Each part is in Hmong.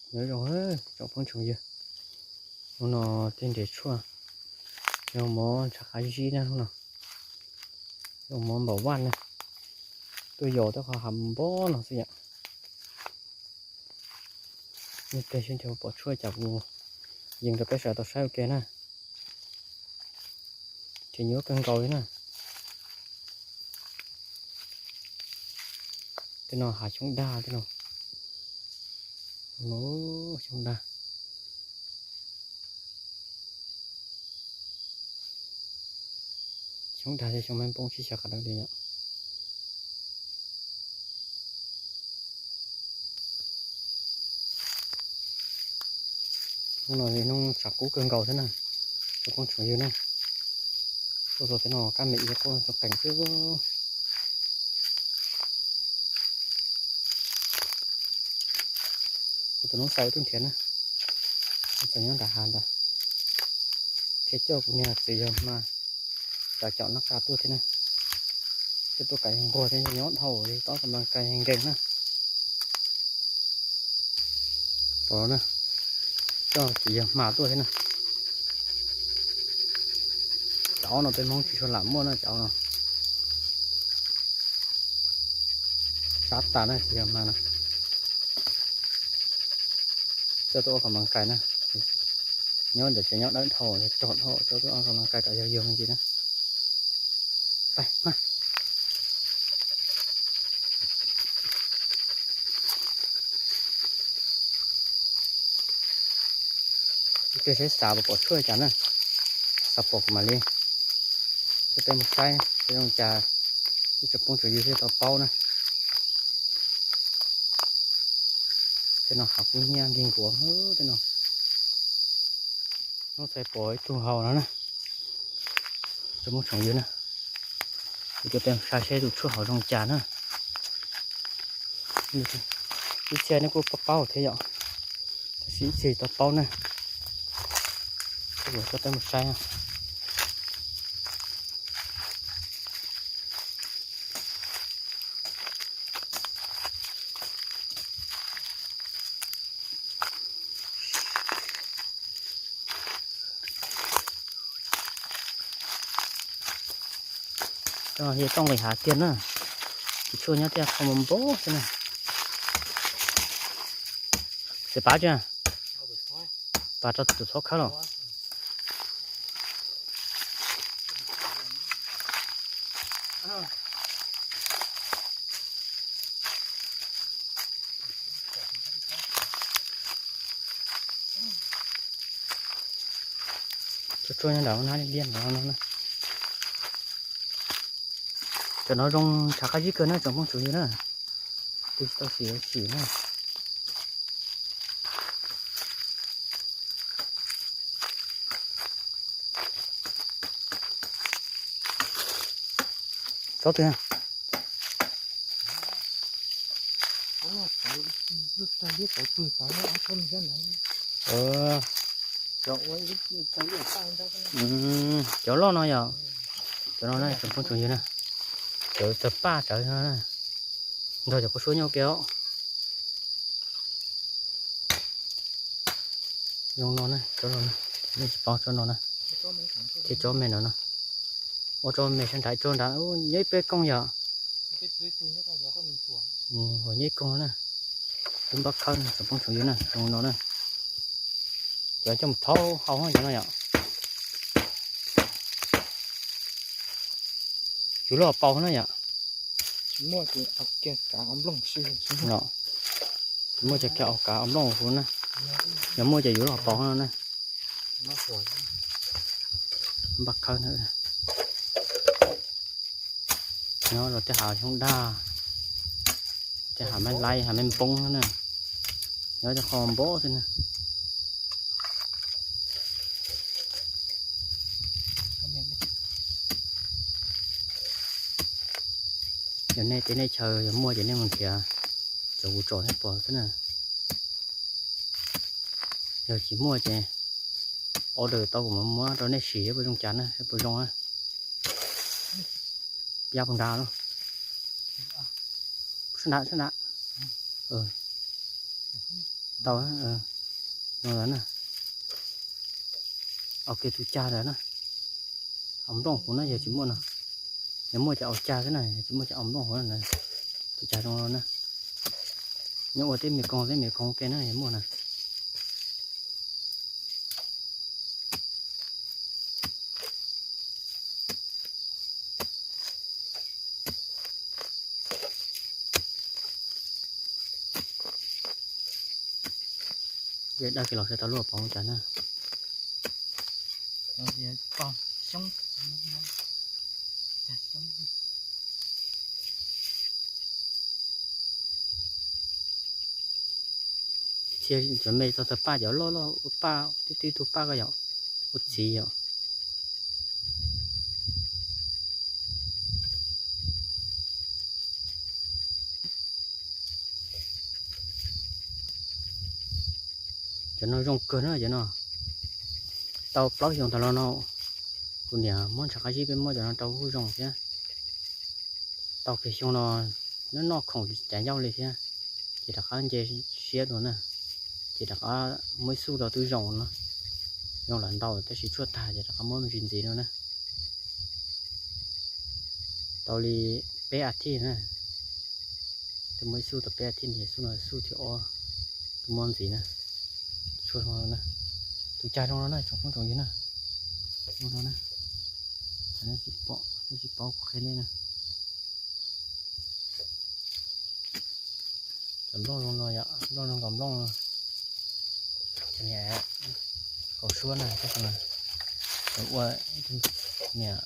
Nyob zoo tsoom phooj tsoom ywg, hnub no tej nres tshuaj yog mov ntshav qab zib na, hnub no yog mov npaum vaj na, tuaj yos tej qhov hav npob no xwb yom. Nej peb sib nrog pom tshuaj cas kuv yees rau peb sawv daws tau saib ua ke na. Ces nyuaj kawg nkaus li na. Tej no hav xyoob dag tej no. Xyoob dag, xyoob dag thiab xyoob me npoob sib xyaw qab dawb li yom. Hnub no hnub tshav kub kawg nkaus thiab na, tsoom phooj tsoom ywg na. Tuaj txog tej no kab me iab quaj tso qees xwb. Kuv tus noob xaiv tuaj nrhiav na, noob xaiv nyob nram hav ntawd, thiaj coj kuv niag txiv yawg hma cov caum noj qab tuaj thiab na. Tej tuaj kam yog nquag thiab nyob dhau li, tau kam nkees nkees na. Cov no na, coj txiv yawg hma tuaj thiab na. Cov no peb Hmoob tsis tshua lam muaj na, cov no sab tas na, txiv yawg hma no. Coj tuaj ua kam nkees na, nyob ntawm tsev nyob dawb dhau, rog dhau, coj tuaj ua kam nkees kom yog yog me ntsis na. Pais mas. Ib pliag saib xav pom tshuaj cas na, xav pom kuv mam li coj peb mus saib, peb zoo cas ib tsoom phooj tsoom ywg thiaj tau paub na. Tej no hav kub hnyiab nkig nkuav tej no. Noob xaiv pom ib tug hauv no na, tsoom phooj tsoom ywg na, kuv coj peb mus saib seb tus tshuaj hauv zoo cas na. Ib txhia nej kuj paub paub thiab yom, tab sis ib txhia tsis tau paub na. Coj peb mus saib. Cov no yog tooj nqis hav kiag na, tus tshuaj nyob tiaj qhov npoo npoo xwb na. Xav pav tsi? Pav rau tus txhob khawb los. Tshuaj tshuaj nyob nram hauv na, liaj liaj nram no na. Cov no zoo ntshav qab zib kawg na tsoom phooj tsoom ywg na. Tus tsis tau sim sim na. Tsob twg? Cov loj no yog, cov no na tsoom phooj tsoom ywg na, cov tawg paj tsawv no, nrog cov kua suab nyob ua ke os. Zoo no na, cov no na, nej tsis paub tsob no na, thiab tsob me no na. Ua tsob me sab nrad, tsob nrad nyob ib peb kooj yom. Ua nyob ib kooj na. Lub npab khawb na tsoom phooj tsoom ywg na, zoo no na. Cov coj mus thauj hau cov no yom. Yuav luaj paus na yom. Tsis muaj ces kav os nplooj huv na. Yog muaj ces yuav luaj paus no na. Npaj khawb na. Nyob rau tej hav xyoob daj, tej hav me laib, hav me npoob na. Nyob tej qho npoob xwb na. Yog nej teb nej chaw yog muaj ces nej mus nrhiav, cov kuv tsom nej pom xwb na. Yog tsis muaj ces order tau kuv mam muab rau nej siv puas zoo cas na, puas zoo na. Yab puas nrad los? Sab nrad, sab nrad. Tau, no lawm na. Au, kev tus cag lawm na. Au nplooj huv na, yog tsis muaj no. Yog muaj ces au cag xwb na, yog tsis muaj ces au nplooj huv na. Tus cag zoo no na. Nyob ua teb me koog, teb me koog ua ke na, yog muaj na. Dawb kiag los sawv tau luaj pov cas na. Thiab cov me txog tawg paj cov loj loj ua paj twb twb tug paj ko yom, ua txiv yom. Cov no zoo kawg na cov no. Tau plaub xyoos tas los no, kuv niam muab ntshav qab zib peb muab cov no rau kuj zoo thiab. Tau kiag xyoo no noj noj khoom cas ncauj li thiab, ces rov qab nce siab dua na, ces rov qab muab ib xuj rau twb zoo no, zoo lawm ntau tab sis tshuaj tag ces rov qab muab me ntsis ntxiv no na. Tau li peb a thiv na, twb muab ib xuj tau peb a thiv, xuj no xuj thib ob, twb muab ntxiv na. Tshuaj zoo na, tus cag zoo no na tsoom phooj tsoom ywg na, zoo no na, nej tsis paub kuv qhia nej na. Cov nplooj zoo no yom, nplooj zoo nkaus nplooj, cov niam kaus suab na, cov ua niam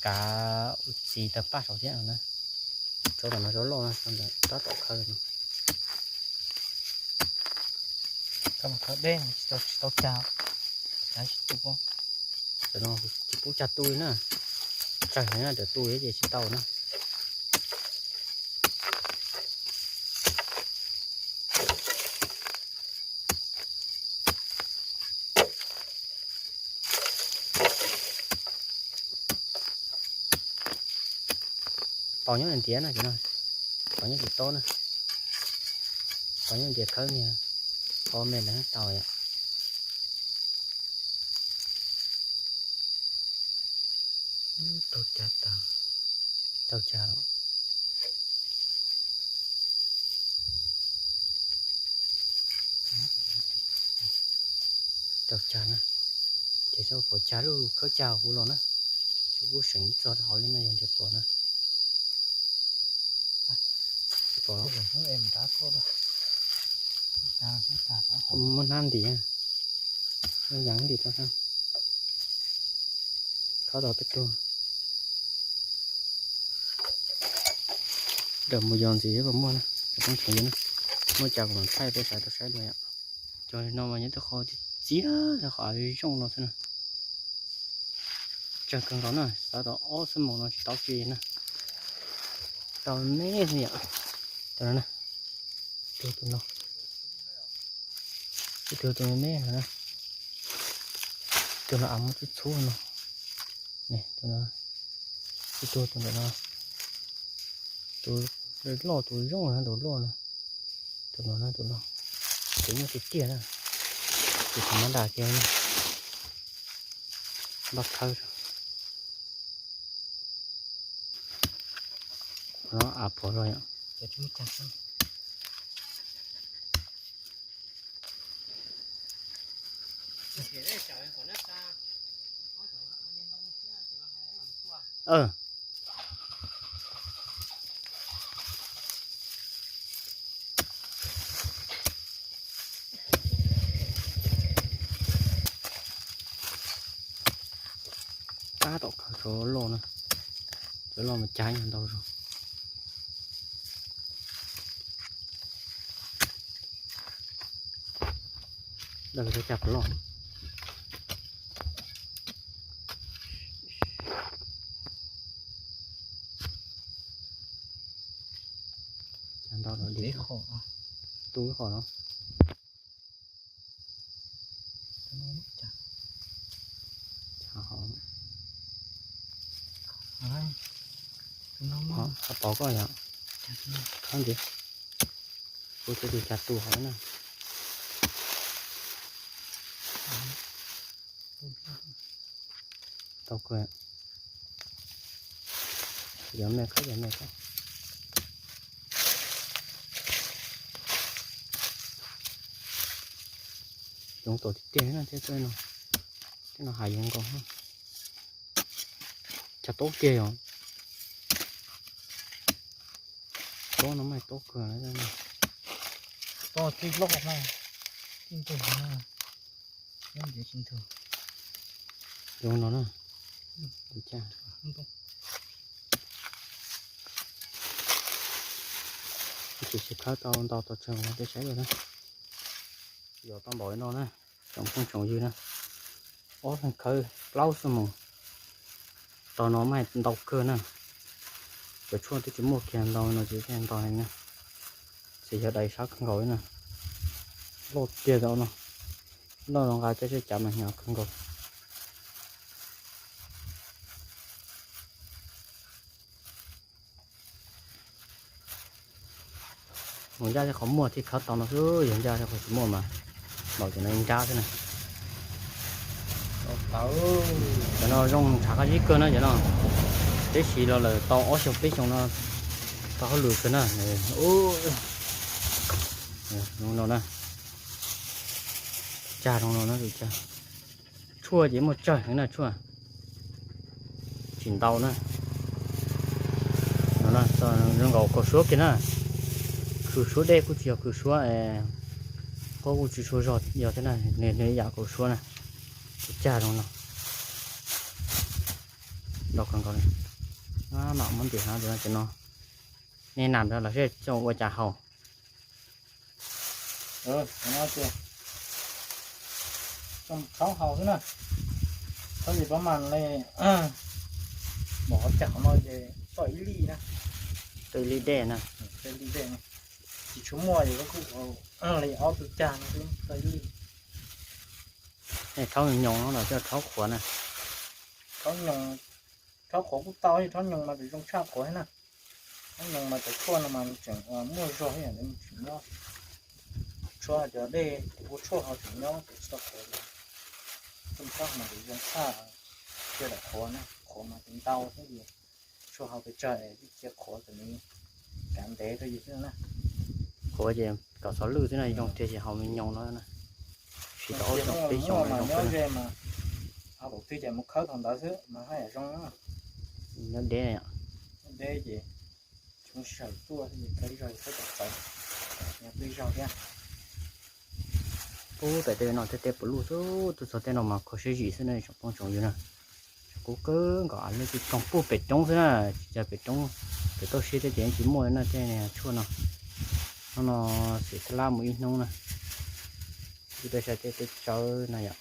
kav ua txiv tawg paj saud thiab no na. Rau tom no rau loj no, rau ntawm tab tom khawb no. Khawb deb tsis tau cag, cov no tsis pub cag tu li na, tsawg na, cov tu li ces tsis tau na. Pos nyob ntiav na, pos nyob tsis tob na, pos nyob ntiav khawb niag, pos me ntawd tau yom. Tau cag tas, tau cag los. Tau cag na, ces pom cag lub khawb cag huv los na, tsis pub seem txog rau hauv li no yog nrhiav pom na. Pom los, muab hnab ntim, muab yas ntim rau sab, khob tau peb tug. Daws mus yos ntxiv puas muaj na, cov phooj ywg na, muaj cas kuv mam thaij peb sawv daws tau saib dua yom. Cov no mas nyob tej qhov txias, tej qhov zooj no xwb na. Tsawg kawg nkaus na, xav tau ob xuab moos no tsis tau tsi na. Tau me me yom. Tus no na, tus tus no, ib tug tus me me no na, tus no av muab txhub txhub no. Tus no, ib tug tus ntawm no, tus loj tus zoo na, tus loj no, tus no na, tus loj, tus nyuaj tiag tiag na, tus tsis mab ntas kiag, npaj khawb. No av pom los yom. Tab tom khaws cov loj na, cov loj mas cag ntau zog. Lawv cag puas loj. Cag ntau, tu ib qho no. Pov koj yom. Khawb ntxiv, kuv tsis tus cag tu hauv na. Tau kawg. Yog me khawb, yog me khawb. Yoov tom tiag tiag na thiab, tej no hav yoov nkaus. Chaw tob kiag yom. Tob no mas tob kawg. Tob txij loj na, txij ntug na, nyob ntiav txij ntug. Yoov no na, tsis khawb tau ntau tau tsawg los peb saib lawm na. Yog tau npaum li no na, tsoom phooj tsoom ywg na, ob leeg khawb plaub xuab moos. Tau no mas ntau kawg na. Cov tshuaj twb tsis muaj kiag, ntau no ces thiaj ntau heev na. Txiv yog dais sab kawg nkaus li na. Loj tiag tau no. Loj no nqa coj sib cav mas hnyav kawg nkaus. Mus ncaj tej qhov muaj thiaj khawb tau no xwb, yog ncaj tej qhov tsis muaj mas npaum cov no nrab xwb na. Cov no zoo ntshav qab zib kawg na cov no. Peb siv los lawm tau ob xyoos peb xyoos no, tau hauj lwm kawg na. No na, cag zoo no na, tshuaj ces muaj tsawg heev na, tshuaj tsis ntau na. No zoo nkaus kaus suab kiag na. Khw suab dej kuj tsis yog khw suab, qub kuj tsis tshua zog yog thiab na, nws yam kaus suab na. Cag zoo no. Ntau kawg nkaus li. Mam muab ntim hnav cov no, nej nam rau los seb coj ua cas haus. Thaub haus xwb na. Thaub ces pab mas li, npaum qhov cag qhov no ces toj ib lij na. Toj ib lij dej na. Toj ib lij dej na. Tsis tshua muaj ces koj kuj li ob tug cag no xwb, toj ib lij. Nej thaub nyoos no los coj thaub qhuav na. Thaub nyoos, thaub qhuav kuj tau, thaub nyoos mas tseem zoo tshaj qhuav thiab na. Thaub nyoos mas cov tshuaj no mas tseem muaj zog thiab, tseem nyob. Tshuaj cov dej tus ua tshuaj ho tseem nyob, tus tsis tau qhuav. Tshuaj thaub mas tseem zoo tshaj, cia daim qhuav na, qhuav mas tseem ntau thiab ces tshuaj hauv pes tsawg es cia qhuav kom nws kav ntev rau yus xwb na. Qhuav ces kom xov lwj xwb na, zoo tiag ces haus me nyoos no na. Siv tau ob xyoos peb xyoos no zoo kawg. Ho tus twg ces mus khawb thaum ntawd xwb mas haj yam zoo. Nyob deb, nyob deb ces tsis muaj sij hawm tuaj thiab, khawb ib zaug khawb kom txaus, nyob peb zaug thiab. Ub, pem tej no tej teb puv luj xwb, tuaj txog tej no mas kho siab zim xwb na tsoom phooj tsoom ywg na. Kub kawg nkaus, lub tsis koog puag pem roob xwb na, tsis cas pem roob, pem toj siab tej ces tsis muaj na tej tshuaj no. Hnub no xim xab lab mus ib hnub na, ib peb saib tej teb tsawb no yom.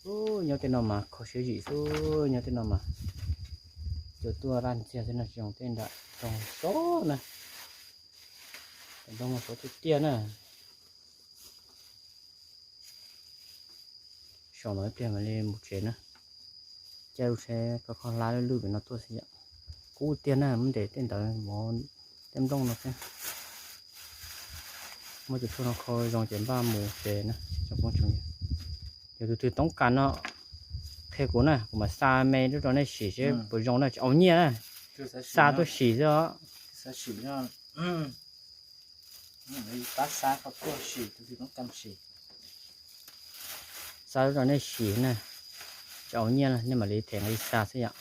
Ub, nyob tej no mas kho siab zim xwb, nyob tej no mas cua tuaj laj ntxiag xwb na, tsis zoo tej nram roob xwb na. Cov ntoo no sov tiag tiag na. Saum no ib pliag mam li mus tsev na. Caij lub tsheb koj kho hlab lwj lwj pem no tuaj xwb yom. Kub tiag na, muab ntes tej ntawd mov tej nplooj no xwb. Muab cov tshuaj no kho zoo ces npaj mus tsev na tsoom phooj tsoom ywg. Yog tus twg toob kas no qhia kuv na, kuv mam xa me rub rau nej sim seb puas zoo na, tsis aus nyiaj na. Xa tuaj sim xwb os. Xa rau nej sim na, tsis aus nyiaj na, nej mam li them nqi xa xwb yom.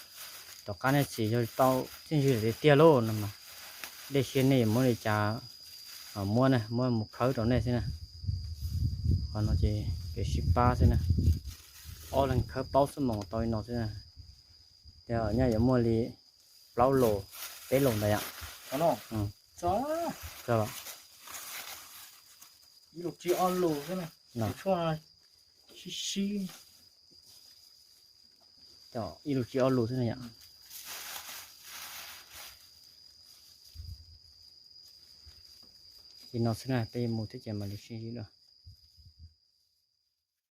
Tom qab nej sim yog tau txiaj ntsig tiag tiag lauj no mas, dej siab nej yuav muab li cas muab na, muab mus khawb rau nej xwb na. Qhov no ces kev sib pab xwb na, ob leeg khawb plaub xuab moos tau li no xwb na. Ces nyob yuav muaj li plaub los, peb los ntawd yom. Ib lus tsib ob lus xwb na. Tshuaj sib sib. Ib lus tsib ob lus xwb na yom. Li no xwb na, peb mus thiab ces mam li sib ntsib dua.